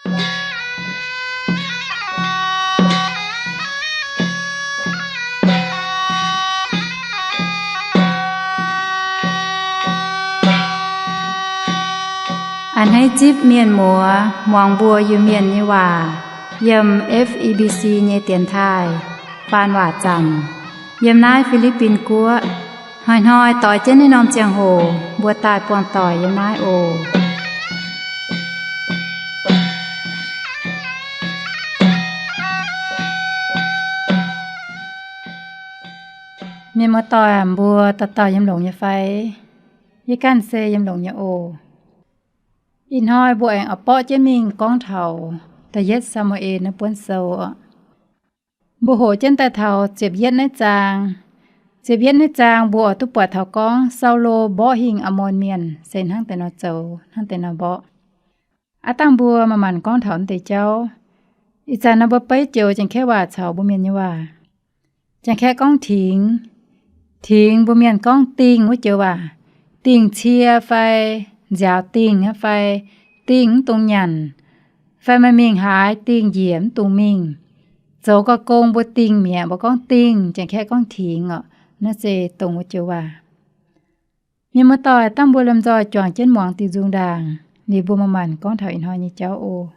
A'hneiv zipv mienh muoz muangx mbuo Iu-Mienh nyei waac yiem F E B C nyei dienx taaih faan waac zaamc yiem naaiv Fi^li^bin Guoqv. Hnoi-hnoi doix jienv naaiv norm ziangh hoc mbuo daaih buangh doic yiem naaiv oc. Mienh muoz-doic, mbuo dauh dauh yiem longx nyei fai? Yie ganh se yiem longx nyei oc. Ih hnoi mbuo aengx oix borqv jienv mingh gorngv taux da'yietv Saa^mu^en naaiv buonv sou oc. Mbuo hoqc jienv daaih taux ziepc yietv naaiv zaang. Ziepc yietv naaiv zaang mbuo oix duqv buatc taux gorngv Saulo mborqv hingh Aamon Mienh se hnangv deix nor zoux, hnangv deix nor mborqv. Aav dangh mbuo manc-manc gorngv taux naaiv deix jauv. Ih zanc naaiv mbuo beiv joux Janx-Kaeqv waac caux mbuo Mienh nyei waac. Janx-Kaeqv gorngv tengx. Tengx mbuo Mienh gorngv dingh wuov joux waac. Dingh cie fai nziaaux dingh fai dingh mv dungx nyanc, fai meih mingh haaix dingh njiec mv dungx mingh. Zoux gau gong mbuo dingh mi'aqv, mbuo gorngv dingh, Janx-Kaeqv gorngv tengx oc. Naaiv se dongh wuov joux waac. Mienh muoz-doic, dangh mbuo lomh nzoih juangc jienv muangx diuh nzung ndaangc, liuz mbuo manc-manc gorngv taux ih hnoi nyei jauv oc.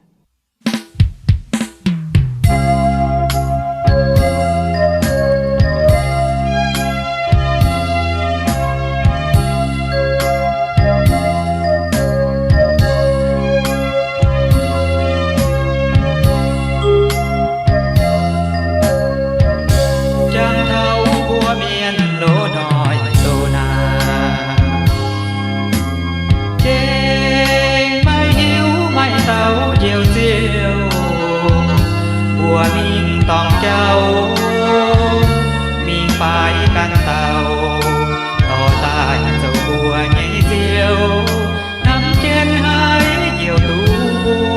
Jangx taux mbuo mienh loz-hnoi loz-naanc, gengh maiv hiuv maaih dauh njoux Ziouv. Mbuo mingh dorngc jauv, mingh faix ganh dauh, dorh daaih zoux mbuo nyei Ziouv, hnamv jienv haiz njoux duqv mbuo,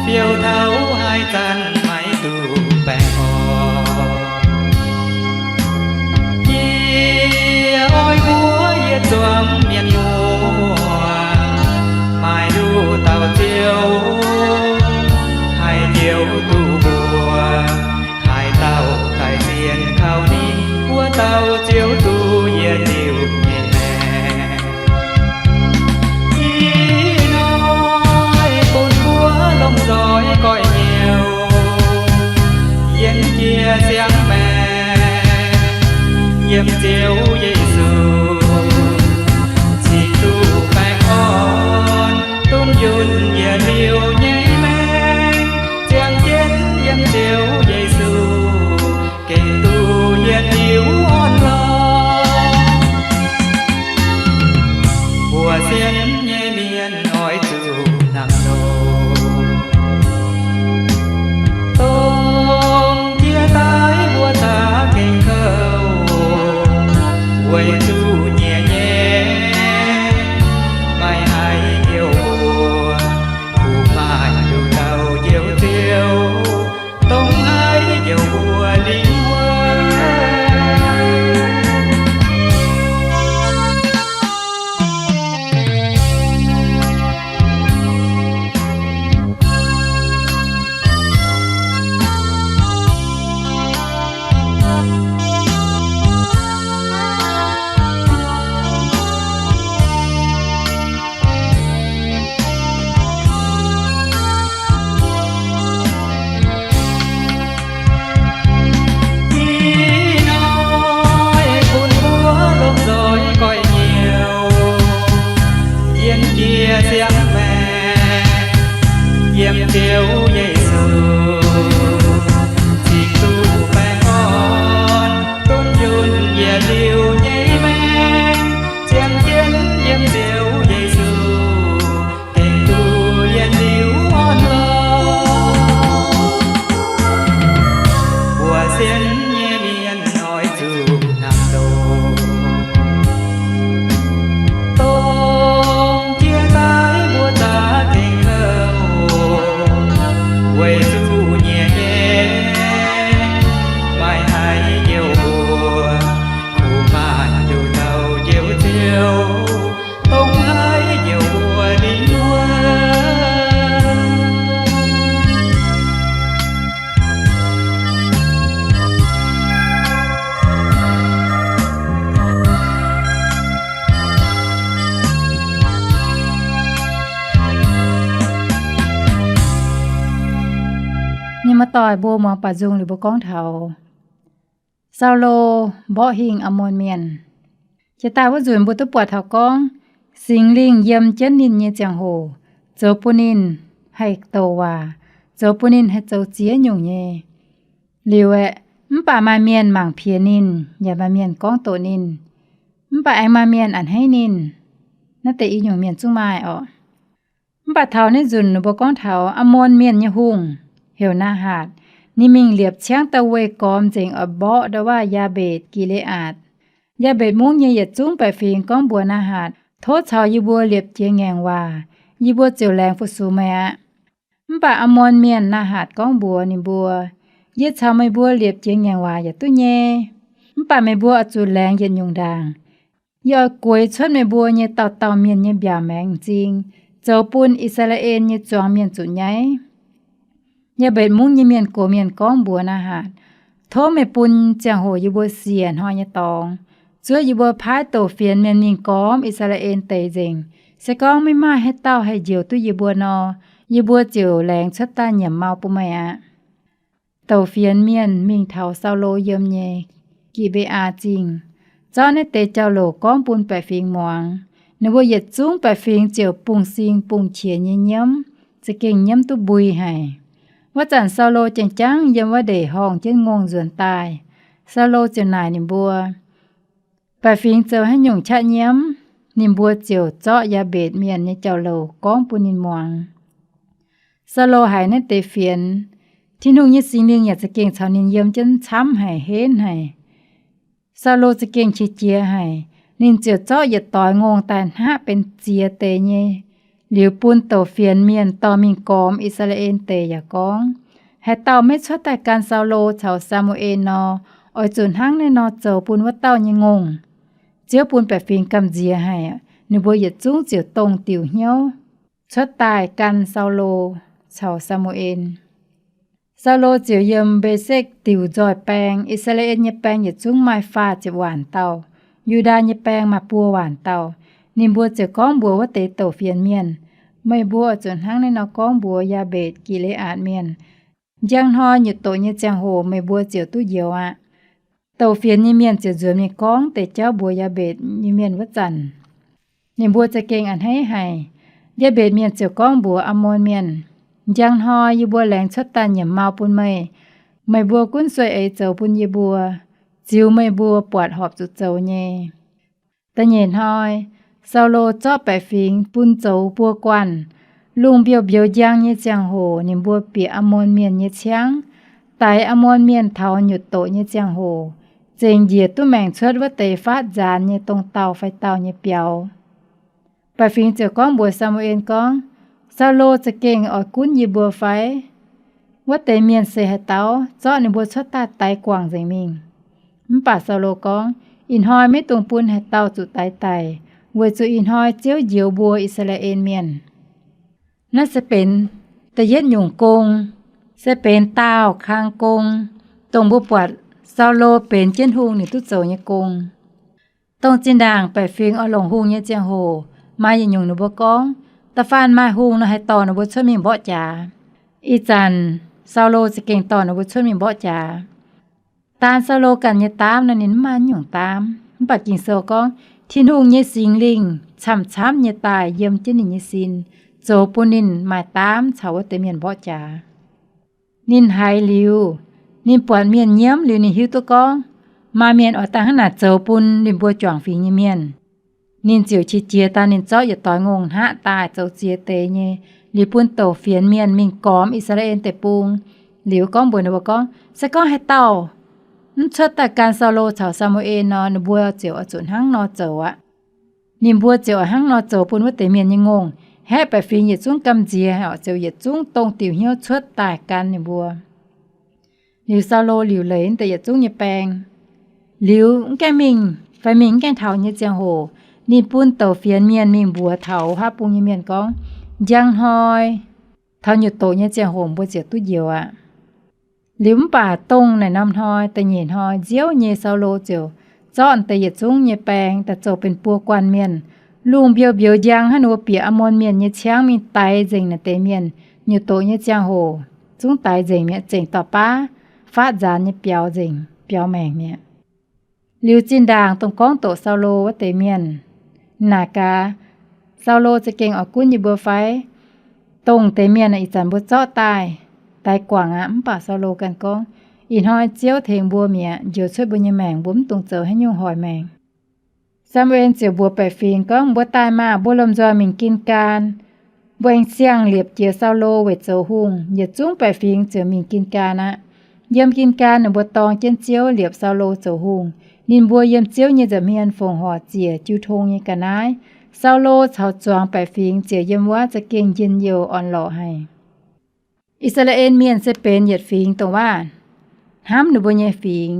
fiou taux haaix zanc maiv duqv baengh orn. Yie oix mbuox yietc zungv mienh muoz, maaih nduqc dauh Ziouv haih njoux duqv mbuo. Haaix dauh daaih sienx kaux ninh, wuov dauh Ziouv duqv yietc liuz nyei maengc. Ih hnoi bun mbuo lomh nzoih goiv nyouz, yienx jiex siang-maengc, yiem Ziouv Yesu cingx duqv baengh orn, dunv yunh yietc liuz nyei maengc. Ziangh jienv yiem Ziouv Yesu, gengh duqv yietc liuz orn-lorqc. Mbuo sienx nyei mienh oix zuqc hnamv nor, dongh jiex daaih mbuo za'gengh kouv, weic zuqc nyiec nyei maiv haih njoux mbuo. Kuv maaih nduqc dauh njoux Ziouv, dongh haih njoux mbuo lingh wuonh. Ih hnoi bun mbuo lomh nzoih goiv nyouz, yienx jiex siang-maengc, yiem Ziouv Yesu cingx duqv baengh orn, dunv yunh yietc liuz nyei maengc. Ziangh jienv yiem Ziouv Yesu, gengh duqv yietc liuz orn-lorqc. Mbuo sienx nyei mienh oix zuqc hnamv ndoqc, dongh jiex daaih mbuo za'gengh kouv, Doic mbuo muangx baac nzung liuz mbuo gorngv taux Saulo mborqv hingh Ammon Mienh. Jiex daaih wuov nzunc mbuo duqv buatc taux gorngv Singx Lingh yiem jienv ninh nyei ziangh hoc zoux bun ninh haih douc waac, zoux bun ninh haih zoux ziex nyungc nyei. Liuz aeqv, mv baac maaih mienh mangc piex ninh, yaac maaih mienh gorngv doqc ninh, mv baac aengx maaih mienh a'hneiv ninh. Naaiv deix i nyungc mienh zungv maaih orqc. Mv baac taux naaiv nzunc ninh mbuo gorngv taux Ammon Mienh nyei hungh heuc Naahatc. Ninh mingh liepc ciangv dauh weih gormx nzengc oix mborqv ndau waac Yaabetc Gi^le^aatc. Yaabetc Mungv nyei yietc zungv baeqc fingx gorngv mbuox Naahatc, Tov caux yie mbuo liepc jiex ngaengc waac, yie mbuo ziouc laengz fu-sux meih aqv. Mv baac Ammon Mienh Naahatc gorngv mbuox ninh mbuo, Yie caux meih mbuo liepc jiex ngaengc waac yaac duqv nyei. Mv baac meih mbuo oix zuqc laengz yietc nyungc ndaangc. Yie oix gueix cuotv meih mbuo nyei dauh dauh mienh nyei mbiaauc maengx m'zing, zoux bun I^saa^laa^en nyei zuangx mienh zuqc nyaiv. Yaabetc Mungv nyei mienh gox mienh gorngv mbuox Naahatc, Tov meih bun ziangh hoc yie mbuo siec hnoi nyei dorngx. Zuov yie mbuo paaiv douc fienx mienh mingh gormx I^saa^laa^en Deic nzengc. Se gorngv maiv maaih haaix dauh haih njoux duqv yie mbuo nor, yie mbuo ziouc laengz cuotv daaih nyiemc mau bun meih aqv. Douc fienx mienh mingh taux Saulo yiem nyei Gi^mbe^aa Zingh, zorqv naaiv deix jauv-louc gorngv bun baeqc fingx muangx. Ninh mbuo yietc zungv baeqc fingx ziouc bungx-sing bungx-qiex nyei nyiemv, za'gengh nyiemv duqv mbui haic. Wuov zanc Saulo jangx-jangv yiem wuov ndeic horngh jienv ngongh nzuonx daaih. Saulo ziouc naaic ninh mbuo, Baeqc fingx zoux haaix nyungc qaqv nyiemv? Ninh mbuo ziouc zorqv Yaabetc Mienh nyei jauv-louc gorngv bun ninh muangx. Saulo haiz naaiv deix fienx, Tin-Hungh nyei Singx Lingh yaac za'gengh caux ninh yiem jienv camv haic, henv haic. Saulo za'gengh qiex jiez haic. Ninh ziouc zorqv yietc doix ngongh daaih hnaqv benx ziex deix nyei, liuz bun douc fienx mienh dorh mingh gormx I^saa^laa^en Deic yaac gorngv, Haaix dauh maiv cuotv daaih gan Saulo caux Saa^mu^en nor, oix zuqc hnangv naaiv nor zoux bun wuov dauh nyei ngongh. Ziouv bun baeqc fingx gamh nziex haic, ninh mbuo yietc zungv ziouc dongh diuc hnyouv cuotv daaih gan Saulo caux Saa^mu^en. Saulo ziouc yiem Mbe^sekv diuc nzoih baeng. I^saa^laa^en nyei baeng yietc zungv maaih faah ziepc waanc dauh, Yu^ndaa nyei baeng maaih buo waanc dauh. Ninh mbuo ziouc gorngv mbuox wuov deix douc fienx mienh, Meih mbuo oix zuqc hnangv naaiv nor gorngv mbuox Yaabetc Gi^le^aatc Mienh, Njang hnoi nyutc doqc nyei ziangh hoc meih mbuo ziouc duqv njoux aqv. Douc fienx nyei mienh ziouc nzuonx mingh gorngv deix jauv mbuox Yaabetc nyei mienh wuov zanc, ninh mbuo za'gengh a'hneiv haic. Yaabetc Mienh ziouc gorngv mbuox Ammon Mienh, Njang hnoi yie mbuo laengz cuotv daaih nyiemc mau bun meih. Meih mbuo gunv sueih eix zoux bun yie mbuo, ziux meih mbuo buatc horpc zuqc zoux nyei. Da'nyeic hnoi, Saulo zorqv baeqc fingx bun zoux buo guanh. Lungh mbiouh mbiouz njang nyei ziangh hoc ninh mbuo bieqc Ammon Mienh nyei ciangv, daix Ammon Mienh taux nyutc doqc nyei ziangh hoc, zengc njiec duqv maengc cuotv wuov deix faatv nzaanx nyei dongh dauh fai dauh nyei biaux. Baeqc fingx ziouc gorngv mbuox Saa^mu^en gorngv, Saulo za'gengh oix gunv yie mbuo fai? Wuov deix mienh se haaix dauh zorqv ninh mbuo cuotv daaih daix guangc nzengc mingh? Mv baac Saulo gorngv, Ih hnoi maiv dungx bun haaix dauh zuqc daix daic, weic zuqc ih hnoi Ziouv njoux mbuo I^saa^laa^en Mienh. Naaiv se benx da'yietv nyungc gong, se benx daauh kang gong, dongh mbuo buatc Saulo benx jienv hungh ninh duqv zoux nyei gong. Dongh zinh ndaangc baeqc fingx oix longc hungh nyei ziangh hoc, maaih yietc nyungc ninh mbuo gorngv, da'faanh maaih hungh nor haih dorh ninh mbuo cuotv mingh mborqv jaax. Ih zanc Saulo za'gengh dorh ninh mbuo cuotv mingh mborqv jaax. Daan Saulo ganh nyei daamv nor ninh mv maaih nyungc daamv. Mv baac Ging-Sou gorngv, Tin-Hungh nyei Singx Lingh camv-camv nyei daaih yiem jienv ninh nyei sin, zoux bun ninh maaih daamv caux wuov deix mienh mborqv jaax. Ninh haiz liuz, ninh buatc mienh nyiemv liuz ninh hiuv duqv gorngv, maaih mienh oix daaih hnangv naaic zoux bun ninh mbuo juangc fingx nyei mienh. Ninh ziouc qiex jiez daaih ninh zorqv yietc doix ngongh hnaqv daaih zoux ziex deix nyei, liuz bun douc fienx mienh mingh gormx I^saa^laa^en Deic-Bung. Liuz gorngv mbuox ninh mbuo gorngv, se gorngv haaix dauh mv cuotv daaih gan Saulo caux Saa^mu^en nor, ninh mbuo ziouc oix zuqc hnangv nor zoux aqv. Ninh mbuo ziouc oix hnangv nor zoux bun wuov deix mienh nyei ngongh. Haeqv baeqc fingx yietc zungv gamh nziex haic, ziouc yietc zungv dongh diuc hnyouv cuotv daaih gan ninh mbuo. Liuz Saulo liuc leiz deix yietc zungv nyei baeng. Liuz mv gaengh mingh fai mingh mv gaengh taux nyei ziangh hoc, ninh bun douc fienx mienh mingh mbuox taux wuov bung nyei mienh gorngv, njang hnoi taux nyutc doqc nyei ziangh hoc mbuo ziouc duqv njoux aqv. Liuz mv baac dongh naaic norm hnoi da'nyeic hnoi nziouv nyei Saulo ziouc zorqv deix yietc zungv nyei baeng daaih zoux benx buo guanh mienh, lungh mbiouh mbiouz njang hnangv ninh mbuo bieqc Ammon Mienh nyei ciangv mingh daix nzengc naaic deix mienh nyutc doqc nyei ziangh hoc. zungv daix nzengc mi'aqv, zengc dorh baav faatv nzaanx nyei biaux nzengc, biaux maengc mi'aqv. Liuz zinh ndaangc dongh gorngv doqc Saulo wuov deix mienh, naaic gaax, Saulo za'gengh oix gunv yie mbuo fai? Dongh deix mienh ih zanc mbuo zorqv daaih daix guangc aqv. Mv baac Saulo ganh gorngv, ih hnoi Ziouv tengx mbuo mi'aqv, njoux cuotv mbuo nyei maengc, mbuo mv dungx zoux haaix nyungc hoic maengc. Saa^mu^en ziouc mbuox baeqc fingx gorngv, mbuo daaih maah, mbuo lomh nzoih mingh Gin^gaan. Mbuo aengx siang-liepc jiex Saulo weic zoux hungh. Yietc zungv baeqc fingx ziouc mingh Gin^gaan aqv. Yiem Gin^gaan ninh mbuo dorng jienv Ziouv liepc Saulo zoux hungh. Ninh mbuo yiem Ziouv nyei nza'hmien fongc horc ziec jiu tong nyei ga'naaiv. Saulo caux zuangx baeqc fingx ziouc yiem wuov za'gengh njien-youh orn-lorqc haic. I^saa^laa^en Mienh se benx yietc fingx dongh waav hnamv ninh mbuo nyei fingx,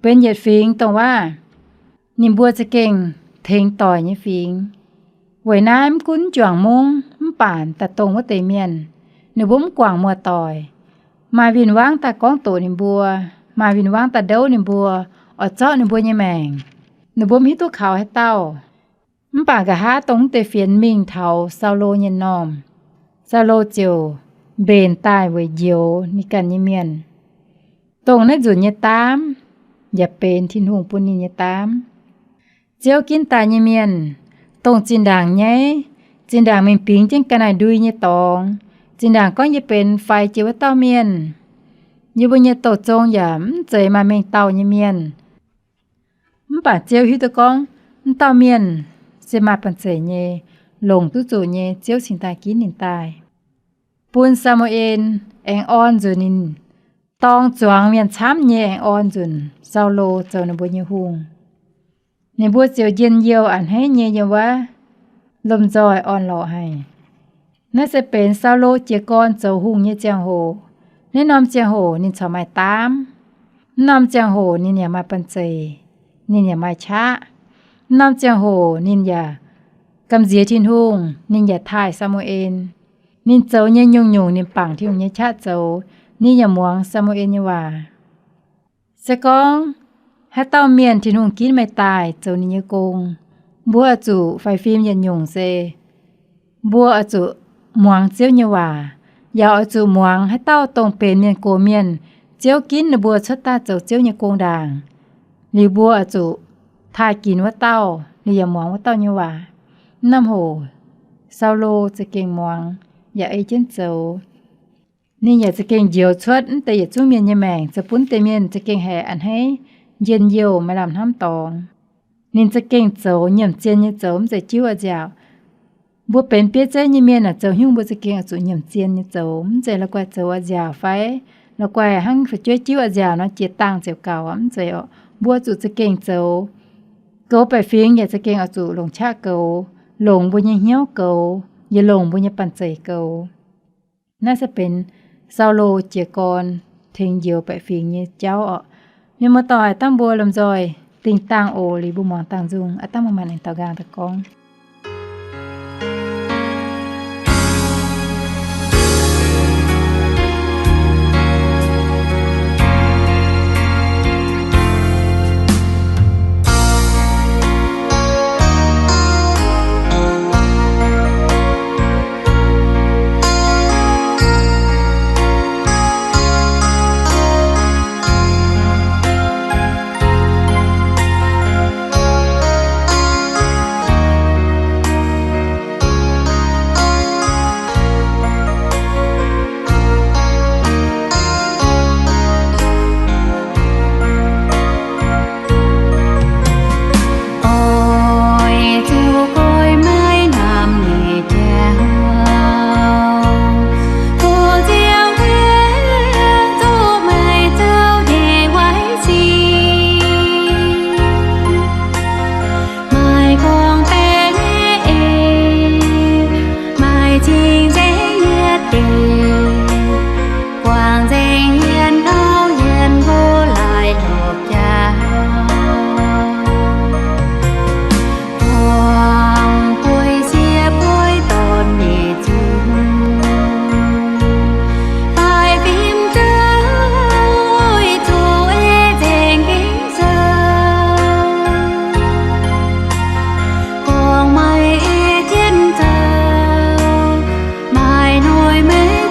benx yietc fingx dongh waav ninh mbuo za'gengh tengx doic nyei fingx. Weic naaiv mv gunv juangc mungv mv baac daaih dongh wuov deix mienh, ninh mbuo mv guangc muoz-doic, maaih win-wangv daaih gorngv doqc ninh mbuo, maaih win-wangv daaih ndouv ninh mbuo, oix zorqv ninh mbuo nyei maengc. Ninh mbuo mv hiuv duqv kaux haaix dauh. Mv baac nqa'haav dongh wuov deix fienx mingh taux Saulo nyei m'normh, Saulo ziouc mbenc daaih weic njoux ninh ganh nyei mienh. Dongh naaiv nzunc nyei daamv yaac benx Tin-Hungh bun ninh nyei daamv. Ziouv ginv daaih nyei mienh, dongh zinh ndaangc nyaiv, zinh ndaangc mingh bingx jienv ga'naaiv ndui nyei dorngx, zinh ndaangc gorngv yie benx faix jiex wuov dauh mienh, yie mbuo nyei douh zong yaac mv zeiz maaih mengh dauh nyei mienh. Mv baac Ziouv hiuv duqv gorngv, mv dauh mienh se maaih banh zeic nyei, longc duqv zuqc nyei, Ziouv cingx daaih ginv ninh daaih. Bun Saa^mu^en aengx orn nzunc ninh dorng zuangx mienh camv nyei aengx orn nzunc Saulo zoux ninh mbuo nyei hungh. Ninh mbuo ziouc njien-youh a'hneiv nyei yiem wuov lomh nzoih orn-lorqc haic. Naaiv se benx Saulo jiez gorn zoux hungh nyei ziangh hoc. Naaiv norm ziangh hoc ninh corc maaih daamv. Naaiv norm ziangh hoc ninh yaac maaih banh zeic, ninh yaac maaih qaqv. Naaiv norm ziangh hoc ninh yaac gamh nziex Tin-Hungh, ninh yaac taaih Saa^mu^en. Ninh zoux nyei nyungc-nyungc ninh bangc Tin-Hungh nyei qaqv zoux, ninh yaac muangx Saa^mu^en nyei waac. Se gorngv haaix dauh mienh Tin-Hungh ginv meih daaih zoux ninh nyei gong, mbuo oix zuqc faix fim yietc nyungc se mbuo oix zuqc muangx Ziouv nyei waac, yaac oix zuqc muangx haaix dauh dongh benx mienh gox mienh, Ziouv ginv ninh mbuo cuotv daaih zoux Ziouv nyei gong ndaangc. Liuz mbuo oix zuqc taaih ginx wuov dauh, liuz yaac muangx wuov dauh nyei waac. Mv norm hoc, Saulo za'gengh muangx, yaac ei jienv zoux. Ninh yaac za'gengh njoux cuotv mv deix yietc zungv mienh nyei maengc, zoux bun deix mienh za'gengh haih a'hneiv, njien-youh, maaih lamh hnamv dorngx. Ninh za'gengh zoux nyiemc zien nyei zoux, mv zeiz jiuv a'nziaauc. Mbuo benx bieiv zeiv nyei mienh aah, zoux haaix nyungc mbuo za'gengh oix zuqc nyiemc zien nyei zoux, mv zeiz la'guaih zoux a'nziaauc fai la'guaih hnangv fu'jueiv jiuv a'nziaauc nor jiex dangh ziouc gaux aqv, mv zeiz orqc. Mbuo zuqc za'gengh zoux. Goux baeqc fingx yaac za'gengh oix zuqc longc qaqv goux, longc mbuo nyei hnyouv goux, yaac longc mbuo nyei banh zeic goux. Naaiv se benx Saulo jiez gorn tengx njoux baeqc fingx nyei jauv orqc. Mienh muoz-doic, dangh mbuo lomh nzoih dingh dangh oc. Liuz mbuo muangx dangh nzung, aav dangh mbuo maaih aengx daaux nqaang daaih gorngv. Oix zuqc goiv maiv lamh nyei jauv, bun ziangh bieiv zuqc meih zouv nyei wai-sin. Maaih gorngv-baeqc nyei eix, maaih cing-nzengc yietc deix, guangc nzengc hmien auv hmien nqox laaix lorz jauv. Bueix sieqv bueix dorn nyei zungv, daaih fim zouv oix zuqc ei nzengc gengh zouv. Gorngv maaih ei jienv zouv, maaih noic maiv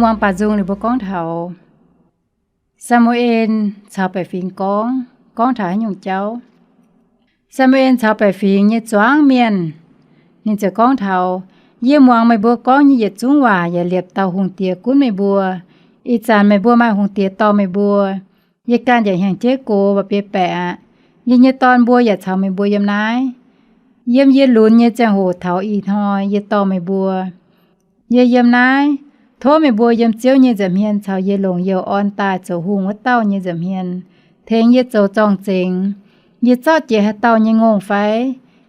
Muangx baac nzung ninh mbuo gorngv taux Saa^mu^en caux baeqc fingx gorngv, gorngv taux haaix nyungc jauv. Saa^mu^en caux baeqc fingx nyei zuangx mienh, ninh ziouc gorngv taux, Yie muangx meih mbuo gorngv nyei yietc zungv waac yaac liepc dauh hungh diex gunv meih mbuo. Ih zanc meih mbuo maaih hungh diex dorh meih mbuo. Yie ganh yaac hnyangx jeiv gox mba'biei baeqc aqv. Yie nyei dorn mbuo yaac caux meih mbuo yiem naaiv. Yiem yie lunx nyei ziangh hoc taux ih hnoi yie dorh meih mbuo. Yie yiem naaiv, tov meih mbuo yiem Ziouv nyei nza'hmien caux yie longc youh orn daaih zoux hungh wuov dauh nyei nza'hmien tengx yie zoux zorng-zengx. Yie zorqv jiex haaix dauh nyei ngongh fai?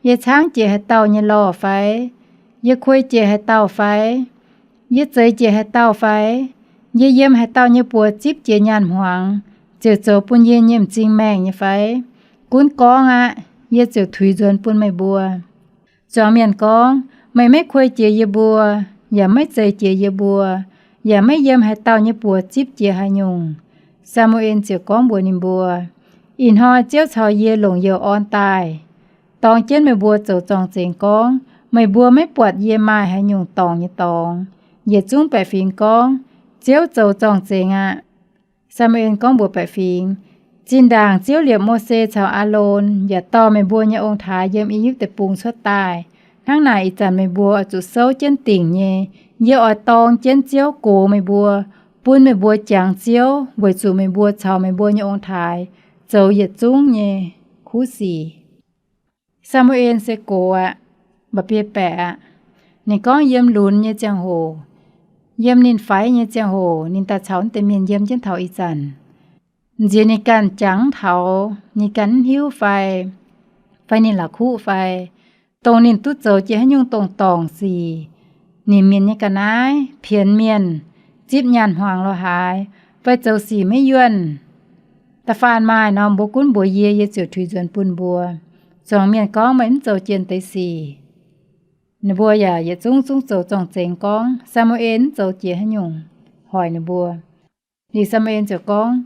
Yie caangv jiex haaix dauh nyei lorh fai? Yie kuei jiex haaix dauh fai? Yie zeix jiex haaix dauh fai? Yie yiem haaix dauh nyei buoz zipv jiex nyaanh hmuangx, ziouc zoux bun yie nyei m'zing maengh nyei fai? Gunv gorngv aqv. Yie ziouc tuix nzuonx bun meih mbuo. Zuangx mienh gorngv, Meih maiv kuei jiex yie mbuo, yaac maiv zeix jiex yie mbuo, yaac maiv yiem haaix dauh nyei buoz zipv jiex haaix nyungc. Saa^mu^en ziouc gorngv mbuox ninh mbuo, Ih hnoi Ziouv caux yie longc youh orn daaih, dorng jienv meih mbuo zoux zorng-zengx gorngv, meih mbuo maiv buatc yie maaih haaix nyungc dorngc nyei dorngx. Yietc zungv baeqc fingx gorngv, Ziouv zoux zorng-zengx aqv. Saa^mu^en gorngv mbuox baeqc fingx, Zinh ndaangc Ziouv liepc Mose caux Aalon yaac dorh meih mbuo nyei ong-taaix yiem I^yipv Deic-Bung cuotv daaih. Hnangv naaic, ih zanc meih mbuo oix zuqc souv jienv dingc nyei. Yie oix dorng jienv Ziouv gox meih mbuo, bun meih mbuo jangx Ziouv, weic zuqc meih mbuo caux meih mbuo nyei ong-taaix zoux yietc zungv nyei kuv sic. Saa^mu^en se gox aqv, mba'biei baeqc aqv. Ninh gorngv yiem lunx nyei ziangh hoc, yiem ninh faix nyei ziangh hoc, ninh daaih caux naaiv deix mienh yiem jienv taux ih zanc. Nziex ninh ganh jangx taux ninh ganh mv hiuv fai, fai ninh la'kuqv fai, dongh ninh duqv zoux jiex haaix nyungc dongh dorngc sic, nimc mienh nyei ga'naaiv, pienx mienh, zipv nyaanh hmuangx lo haaix, fai zoux sic maiv yuonh, da'faanh maaih nor mbuo gunv mbuox yie, yie ziouc tuix nzuonx bun mbuo. Zuangx mienh gorngv, Meih mv zoux jiex deix sic. Ninh mbuo yaac yietc zungv zungv zoux zorng-zengx gorngv Saa^mu^en mv zoux jiex haaix nyungc hoic ninh mbuo. Liuz Saa^mu^en ziouc gorngv,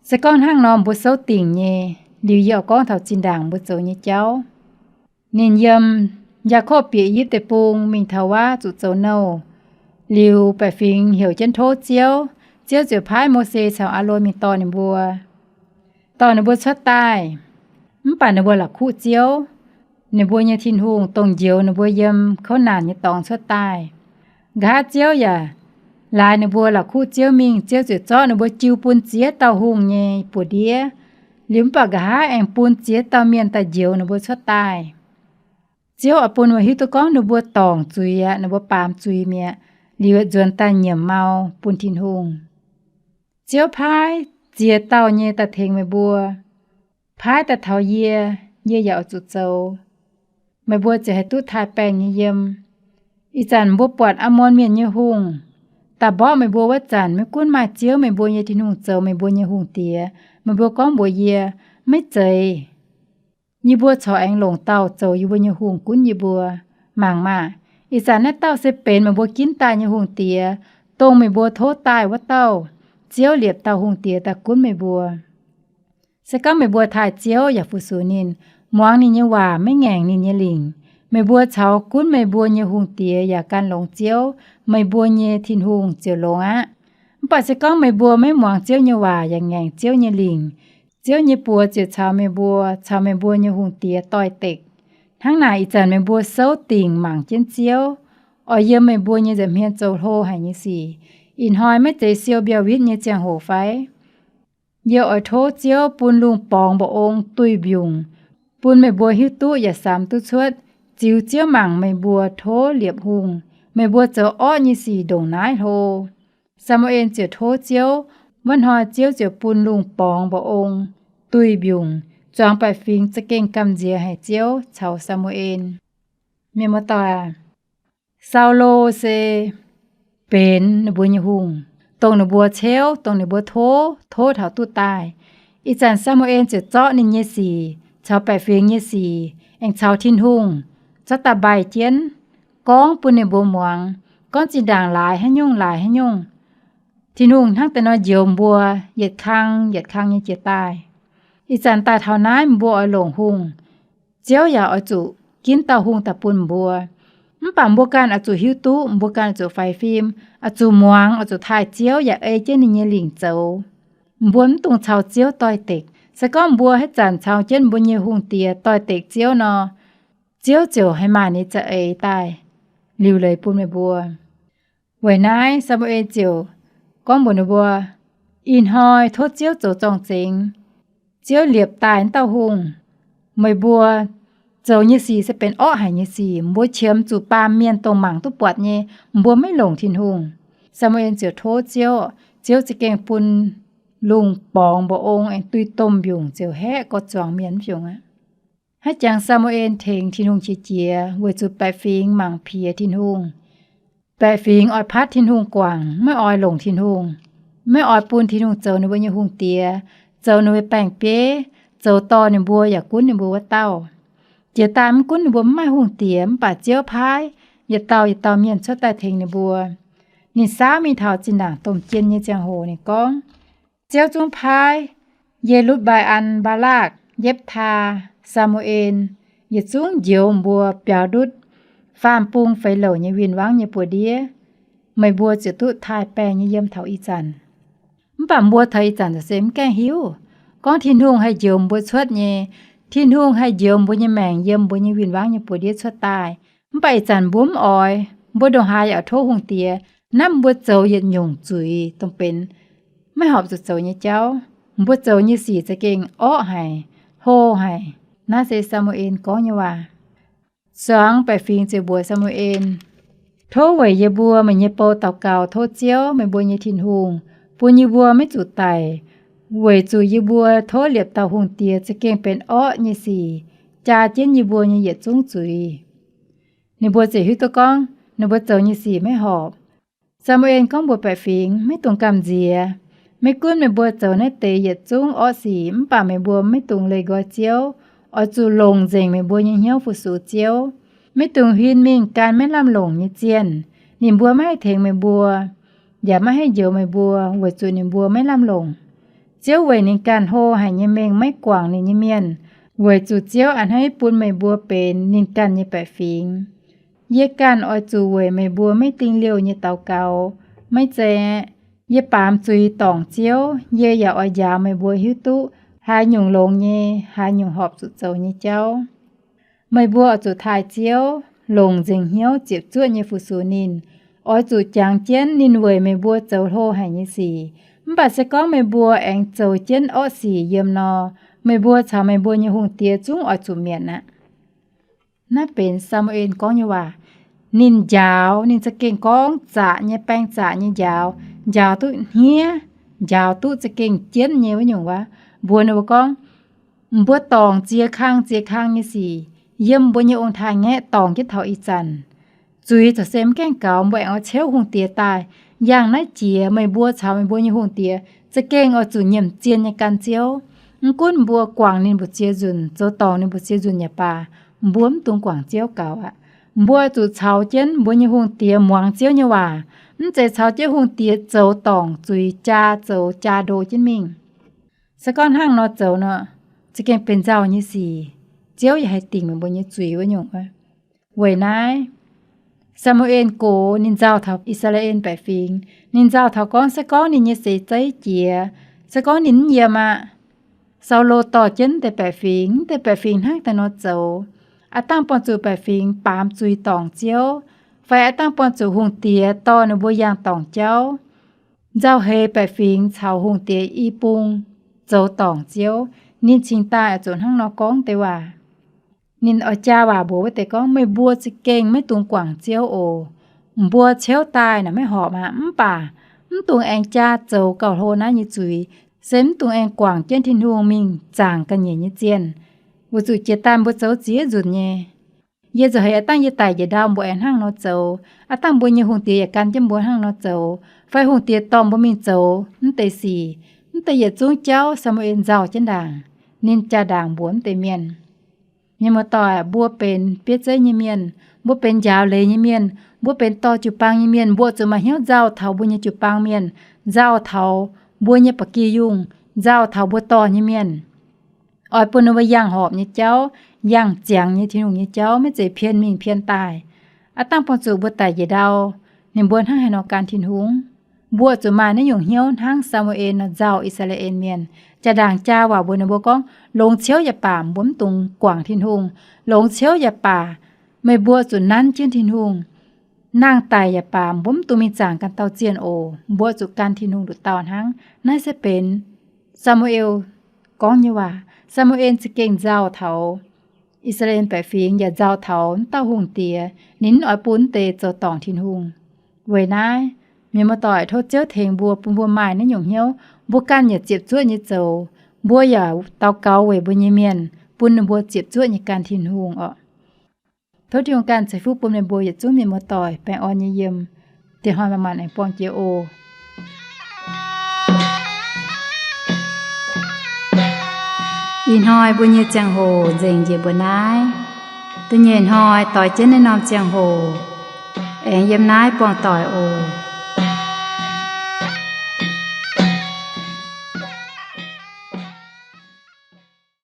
Se gorngv hnangv nor mbuo souv dingc nyei. Liuz yie oix gorngv taux zinh ndaangc mbuo zoux nyei jauv. Ninh yiem Yaakopv bieqc I^yipv Deic-Bung mingh taux wuov zuqc zoux nouh. Liuz baeqc fingx heuc jienv tov Ziouv, Ziouv ziouc paaiv Mose caux Aalon mingh dorh ninh mbuo, dorh ninh mbuo cuotv daaih. Mv baac ninh mbuo la'kuqv Ziouv, ninh mbuo nyei Tin-Hungh, dongh njoux ninh mbuo yiem kouv naanc nyei dorngx cuotv daaih. Nqa'haav Ziouv yaac laaix ninh mbuo la'kuqv Ziouv mingh, Ziouv ziouc zorqv ninh mbuo jiu bun ziex dauh hungh nyei buoz-ndiev. Liuz mv baac nqa'haav aengx bun ziex dauh mienh daaih njoux ninh mbuo cuotv daaih. Ziouv oix bun mbuo hiuv duqv gorngv ninh mbuo dorngc zuiz aqv, ninh mbuo baamz zuiz mi'aqv, liuz nzuonx daaih nyiemc mau bun Tin-Hungh. Ziouv paaiv ziex dauh nyei daaih tengx meih mbuo, paaiv daaih taux yie, yie yaac oix zuqc zoux. Meih mbuo ziouc haih duqv taaih baengh nyei yiem. Ih zanc mbuo buatc Aamon Mienh nyei hungh daaih mborqv meih mbuo wuov zanc, maiv gunv maaih Ziouv, meih mbuo nyei Tin-Hungh, zoux meih mbuo nyei hungh diex, meih mbuo gorngv mbuox yie, Maiv zeiz. Yie mbuo corc aengx longc dauh zoux yie mbuo nyei hungh gunv yie mbuo. Mangc maah! Ih zanc naaiv dauh se benx meih mbuo ginv daaih nyei hungh diex, dongh meih mbuo tov daaih wuov dauh. Ziouv liepc dauh hungh diex daaih gunv meih mbuo. Se gorngv meih mbuo taaih Ziouv yaac fu-sux ninh, muangx ninh nyei waac, maiv ngaengc ninh nyei lingc, meih mbuo caux gunv meih mbuo nyei hungh diex yaac gan longx Ziouv, meih mbuo nyei Tin-Hungh, ziouc longx aqv. Mv baac se gorngv meih mbuo maiv muangx Ziouv nyei waac yaac ngaengc Ziouv nyei lingc, Ziouv nyei buoz ziouc caux meih mbuo caux meih mbuo nyei hungh diex doix-dekc. Hnangv naaic, ih zanc meih mbuo souv dingc mangc jienv Ziouv oix yiem meih mbuo nyei nza'hmien zoux hlo haic nyei sic. Ih hnoi maiv zeiz siou mbiauh witv nyei ziangh hoc fai? Yie oix tov Ziouv bun lungh borngz mba'ong duih mbiungc, bun meih mbuo hiuv duqv yaac samx duqv cuotv ziux Ziouv mangc meih mbuo tov liepc hungh, meih mbuo zoux orqv nyei sic ndongc naaiv hlo. Saa^mu^en ziouc tov Ziouv. Wuov hnoi Ziouv ziouc bun lungh borngz mba'ong duih mbiungc. Zuangx baeqc fingx za'gengh gamh nziex haic Ziouv caux Saa^mu^en. Mienh muoz-doic, Saulo se benx ninh mbuo nyei hungh, dongh ninh mbuo ceuv, dongh ninh mbuo tov, tov taux duqv daaih. Ih zanc Saa^mu^en ziouc zorqv ninh nyei sic caux baeqc fingx nyei sic aengx caux Tin-Hungh zorqv daaih mbaih jienv, gorngv bun ninh mbuo muangx, gorngv zinh ndaangc laaix haaix nyungc laaix haaix nyungc, Tin-Hungh hnangv deix nor njoux mbuo yietc kang yietc kang nyei jiex daaih. Ih zanc daaih taux naaiv mbuo oix longc hungh, Ziouv yaac oix zuqc ginv dauh hungh daaih bun mbuo. Mv baac mbuo ganh oix zuqc hiuv duqv, mbuo ganh oix zuqc faix fim, oix zuqc muangx, oix zuqc taaih Ziouv yaac ei jienv ninh nyei lingc zoux. Mbuo mv dungx caux Ziouv doix-dekc. Se gorngv mbuo haaix zanc caux jienv mbuo nyei hungh diex doix-dekc Ziouv nor, Ziouv ziouc haih maaih ninh za'eix daaih liuc leiz bun meih mbuo. Weic naaiv Saa^mu^en ziouc gorngv mbuox ninh mbuo, Ih hnoi tov Ziouv zoux zorng-zengx. Ziouv liepc daaih wuov dauh hungh, meih mbuo zoux nyei sic se benx orqv haic nyei sic. Mbuo qiemx zuqc baamh mienh dongh mangc duqv buatc nyei, mbuo maiv longc Tin-Hungh. Saa^mu^en ziouc tov Ziouv, Ziouv za'gengh bun lungh borngz mba'ong aengx duih domh mbiungc ziouc haeqv gorx-zuangx mienh mv fiungc aqv. Haiv jangx Saa^mu^en tengx Tin-Hungh qiex jiez weic zuqc baeqc fingx mangc piex Tin-Hungh. Baeqc fingx oix patv Tin-Hungh guangc, maiv oix longc Tin-Hungh, maiv oix bun Tin-Hungh zoux ninh mbuo nyei hungh diex, zoux ninh mbuo baeng-bieiv, zoux dorh ninh mbuo yaac gunv ninh mbuo wuov dauh. Jiex daaih mv gunv ninh mbuo mv maaih hungh diex, mv baac Ziouv paaiv yietc dauh yietc dauh mienh cuotv daaih tengx ninh mbuo. Ninh saauv mingh taux zinh ndaangc domh jien nyei ziangh hoc ninh gorngv, Ziouv zungv paaiv Ye^lutv^mbai^an, Mbaa^laakv, Yepv^taa, Saa^mu^en, yietc zungv njoux mbuo biaux ndutv faam-bung feix louc nyei win-wangv nyei buoz-ndiev. Meih mbuo ziouc duqv taaih baengh nyei yiem taux ih zanc. Mv baac mbuo taux ih zanc ziouc se mv gaengh hiuv gorngv Tin-Hungh haih njoux mbuo cuotv nyei. Tin-Hungh haih njoux mbuo nyei maengc yiem mbuo nyei win-wangv nyei buoz-ndiev cuotv daaih. Mv baac ih zanc mbuo mv oix, mbuo ndongc haaix yaac tov hungh diex, naaiv mbuo zoux yietc nyungc zuiz dongh benx maiv horpc zuqc zoux nyei jauv. Mbuo zoux nyei sic za'gengh orqv haic, hlo haic. Naaiv se Saa^mu^en gorngv nyei waac. Zuangx baeqc fingx ziouc mbuox Saa^mu^en, Tov weic yie mbuo meih nyei bou daux gaux tov Ziouv, meih mbuo nyei Tin-Hungh, bun yie mbuo maiv zuqc daic, weic zuqc yie mbuo tov liepc dauh hungh diex za'gengh benx orqv nyei sic jaa jienv yie mbuo nyei yietc zungv zuiz. Ninh mbuo ziouc hiuv duqv gorngv ninh mbuo zoux nyei sic maiv horpc. Saa^mu^en gorngv mbuox baeqc fingx, Maiv dungx gamh nziex. Maiv gunv meih mbuo zoux naaiv deix yietc zungv orqv sic, mv baac meih mbuo maiv dungx leih nqoi Ziouv. Oix zuqc longc nzengc meih mbuo nyei hnyouv fu-sux Ziouv. Maiv dungx huin mingh gan maiv lamh longc nyei zienh. Ninh mbuo maiv haih tengx meih mbuo, yaac maiv haih njoux meih mbuo, weic zuqc ninh mbuo maiv lamh longc. Ziouv weic ninh ganh hlo haic nyei mengh maiv guangc ninh nyei mienh, weic zuqc Ziouv a'hneiv bun meih mbuo benx ninh ganh nyei baeqc fingx. Yie ganh oix zuqc weic meih mbuo maiv dingh liouh nyei daux gaux. Maiv zeiz aeqv, yie baamz zuiz dorngc Ziouv. Yie yaac oix njaaux meih mbuo hiuv duqv haaix nyungc longx nyei, haaix nyungc horpc zuqc zoux nyei jauv. Meih mbuo oix zuqc taaih Ziouv, longc nzengc hnyouv ziepc zuoqv nyei fu-sux ninh. Oix zuqc jangx jienv ninh weic meih mbuo zoux hlo haic nyei sic. Mv baac se gorngv meih mbuo aengx zoux jienv orqv sic yiem nor, meih mbuo caux meih mbuo nyei hungh diex zungv oix zuqc mietc aqv. Naaiv benx Saa^mu^en gorngv nyei waac. Ninh njaaux, ninh za'gengh gorngv zaqc nyei, baeng zaqc nyei njaaux, njaaux duqv hniev, njaaux duqv za'gengh jienv nyei wuov nyungc waac. Mbuox ninh mbuo gorngv, Mbuo dorngc ziex kang ziex kang nyei sic yiem mbuo nyei ong-taaix-ngaeqv dorngc jienv taux ih zanc. Zuiz corc se mv gaengh gaux, mbuo aengx oix ceuv hungh diex daaih. Yangh naaiv jiex meih mbuo caux meih mbuo nyei hungh diex za'gengh oix zuqc nyiemc zien nyei gan Ziouv. Mv gunv mbuo guangc ninh mbu'ziex nzunc, zoux dorngc ninh mbu'ziex nzunc yaac baac, mbuo mv dungx guangc Ziouv gaux aqv. Mbuo zuqc caux jienv mbuo nyei hungh diex muangx Ziouv nyei waac, mv zeiz caux jienv hungh diex zoux dorngc zuiz jaa, zoux jaa ndo jienv mingh. Se gorngv hnangv nor zoux nor, za'gengh benx nzauh nyei sic. Ziouv yaac haih dingc meih mbuo nyei zuiz wuov nyungc. Weic naaiv, Saa^mu^en gox ninh nzauh taux I^saa^laa^en baeqc fingx. Ninh nzauh taux gorngv, se gorngv ninh nyei seix zeiv jiex, se gorngv ninh mv yiem aqv, Saulo dorh jienv deix baeqc fingx, deix baeqc fingx hnangv daaih nor zoux, aav dangh buangh zuqc baeqc fingx baamz zuiz dorngc Ziouv, fai aav dangh buangh zuqc hungh diex dorh ninh mbuo yangh dorngc jauv. Nzauh heix baeqc fingx caux hungh diex i bung zoux dorngc Ziouv, ninh cingx daaih oix zuqc hnangv nor gorngv deix waac. Ninh oix jaa waac mbuox wuov deix gorngv, Meih mbuo za'gengh maiv dungx guangc Ziouv oc. Mbuo ciouv daaih naaic maiv horpc aqv. Mv baac mv dungx aengx jaa zoux gauh hlo naaiv nyei zuiz, se mv dungx aengx guangc jienv Tin-Hungh mingh zaangc ga'nyiec nyei zienh, weic zuqc jiex daaih mbuo zoux ziex nzunc nyei. Yie nzauh heix aav dangh yie daic njiec ndau mbuo aengx hnangv nor zoux, aav dangh mbuo nyei hungh diex yaac gan jienv mbuo hnangv nor zoux, fai hungh diex dorh mbuo mingh zoux mv deix sic. Mv deix yietc zungv jauv Saa^mu^en nzauh jienv ndaangc. Ninh jaa-ndaangc mbuox mv deix mienh, Mienh muoz-doic, mbuo benx bieiv zeiv nyei mienh, mbuo benx njaaux leiz nyei mienh, mbuo benx dorh jiu-baang nyei mienh, mbuo zuqc maaih hnyouv nzauh taux mbuo nyei jiu-baang mienh, nzauh taux mbuo nyei ba'gi yungh, nzauh taux mbuo dorh nyei mienh. Oix bun ninh mbuo yangh horpc nyei jauv, yangh ziangx nyei Tin-Hungh nyei jauv, maiv zeiz pien mingh pien daaih. Aav dangh buangh zuqc mbuo daic njiec ndau, ninh mbuo hnangv haaix nor gan Tin-Hungh? Mbuo zuqc maaih naaiv nyungc hnyouv hnangv Saa^mu^en nor nzauh I^saa^laa^en Mienh, jaa-ndaangc jaa waac mbuox ninh mbuo gorngv, Longx ciouv yaac baac mbuo mv dungx guangc Tin-Hungh. Longx ciouv yaac baac meih mbuo zuqc nanv jienv Tin-Hungh. Nangh daic yaac baac mbuo mv dungx mingh zaangc ganh dauh zienh oc. Mbuo zuqc gan Tin-Hungh nduqc dauh hnangv. Naaiv se benx Saa^mu^en gorngv nyei waac. Saa^mu^en za'gengh nzauh taux I^saa^laa^en baeqc fingx yaac nzauh taux wuov dauh hungh diex, ninh mv oix bun wuov deix zoux dorngc Tin-Hungh. Weic naaiv, mienh muoz-doic, tov Ziouv tengx mbuo, bun mbuo maaih naaiv nyungc hnyouv. Mbuo ganh yaac ziepc zuoqv nyei zoux. Mbuo yaac daux gaux weic mbuo nyei mienh, bun ninh mbuo ziepc zuoqv nyei gan Tin-Hungh oc. Tov Tin-Hungh ganh ceix fuqv bun meih mbuo yietc zungv mienh muoz-doic baengh orn nyei yiem. Diex hnoi manc-manc aengx buangh jiex oc. Ih hnoi mbuo nyei ziangh hoc nzengc njiec mbuo naaiv. Da'nyeic hnoi doix jienv naaiv norm ziangh hoc aengx yiem naaiv buangh doic oc.